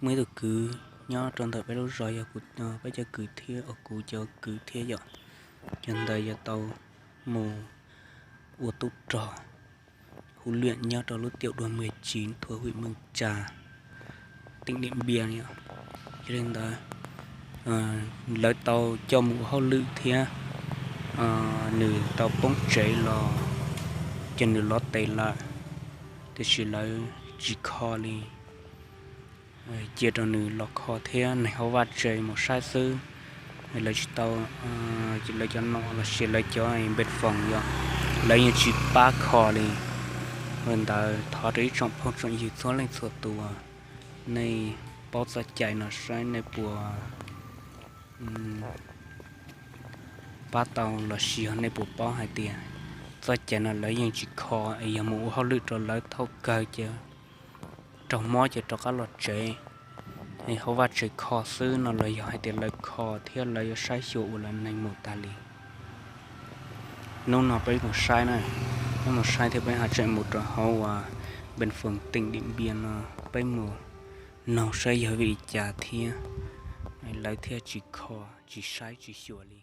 Muaj ib tug kwv nyob rau ntawm peb lub zos yog kuv, peb cov kwv thiab, kuv cov kwv thiab yom, cov ntawd yuav tau mus ua tub rog huấn luyện nyob rau lub tiam dua mười chín thuộc huyện Mường Trà, tỉnh Điện Biên yom. Yog li ntawd, lawv tau coj mus ua hauj lwm thiab, nws tau poob tsev los ces nws los tes lawm, tiam sis lawv tsis kho li. Cia rau nws los kho thiab neeg hauv vaj tse mus saib xwb. Lawv tsis tau, lawv cov nom los sis lawv cov npej foos yom, lawv yeej tsis pab kho li. Ua ntawd thov rau ib tsoom phooj tsoom ywg txhua leej txhua tus, nej paub txoj cai no saib nej puas pab tau los sis yog nej puas paub hais tias txoj cai no lawv yeej tsis kho, es yog mus ua hauj lwm rau lawv thaum kawg ces raug mob ces rov qab los tsev, es hauv vaj tse kho xwb no los yog hais tias lawv kho thiab lawv yuav saib xyuas ua lawv neeg mus tas li. Hnub no peb mus saib na, peb mus saib thiab peb ho tseem mus rau hauv uas npej foos tỉnh Điện Biên no, peb mus noog saib yog vim li cas thiab lawv thiaj tsis kho, tsis saib tsis xyuas li.